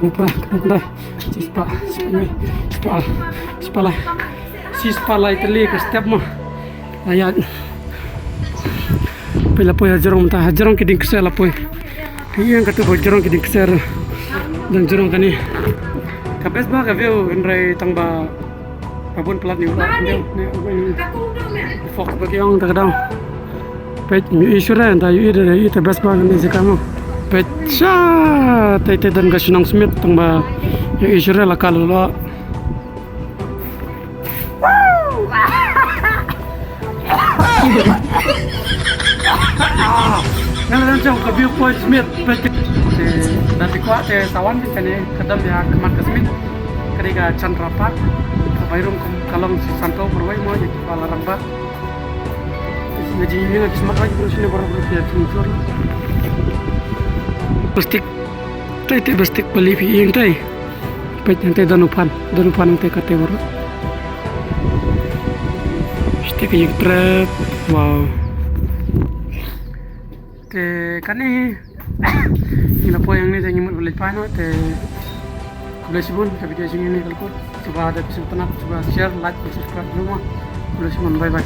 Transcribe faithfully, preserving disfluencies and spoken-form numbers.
Kane pra, kane pra. Shispah, shispah, shispah, shispah lai. Shispah lai tylli ka step mo. Aya. Peit la poi ha jrong mynta, ha jrong ki dieng kseh la poi. Peit ïa katu ba jrong ki dieng kseh. Dang jrong kane. Ka best ba ka view hynrei tang ba ka bun palat ni. Ni, ni, ni. Fox ba ki ong ta ka dang. Peit, ïohi shuh re, ta ïohi re, ïohi ta best ba kane jaka mo. Peit, sha, te te don ka shnong Smit, tang ba ïohi shuh re la ka lulu. Nga la don jong ka viewpoint Smit, peit. Te, da te kwah te sa wan kane, ka dam ïa ka mat ka Smit. Ka dei ka Chandra Park, ka bai rung ka long shi santo marwei mo, ïa ki ba la rangbah. Nga jingim nga ki smat lagi bro, sini baroh bro, phi ïa jingim jur. Plastik. Tei tei plastik bali phi ïing tei. Peit hangtei don u phan, don u phan hangtei katei baroh. Plastik ïing trep. Wow. Te kane hi. Ngi la poi hangne te ngi mut ba leit phai noh te. Khublei shibun ka video jong ngi kane ka la kut. Shuwa da phi sngewtynnat, shuwa share, like, and subscribe jong ngi. Khublei shibun, bye bye.